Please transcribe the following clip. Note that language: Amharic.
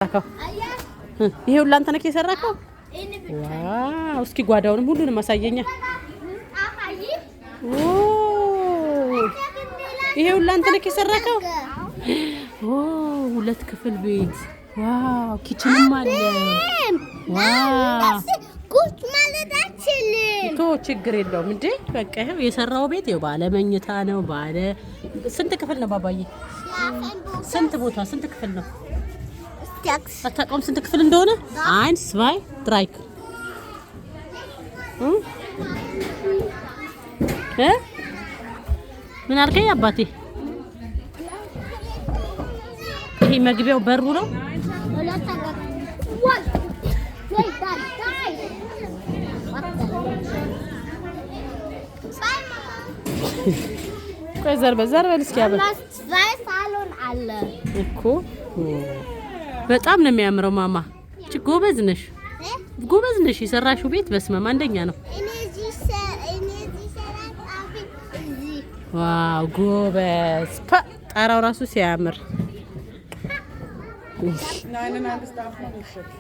ይሄ ሁሉ አንተ ነህ የሰራከው? Wow! እስኪ ጓዳውንም ሁሉንም አሳየኛ። ኦ፣ ይሄ ሁሉ አንተ ነህ የሰራከው? ኦ፣ ሁለት ክፍል ቤት። Wow! Kitchen ም አለ። Wow! ቁጭ ማለት አልችልም። ቶ ችግር የለውም እንዴ። በቃ ይኸው የሰራው ቤት ይኸው ባለ መኝታ ነው። ባለ ስንት ክፍል ነው ባባዬ? ስንት ቦታ፣ ስንት ክፍል ነው? አታውቀውም ስንት ክፍል እንደሆነ? Eins, zwei, drei. እ ምን አልከኝ አባቴ? ይሄ መግቢያው በሩ ነው። ቆይ ዘርበል ዘርበል እስኪ አበል። እኮ በጣም ነው የሚያምረው። ማማ እቺ ጎበዝ ነሽ፣ ጎበዝ ነሽ። የሰራሽው ቤት በስመም አንደኛ ነው። Wow፣ ጎበዝ! ጣራው ራሱ ሲያምር። Nein, nein, nein, das darf man nicht.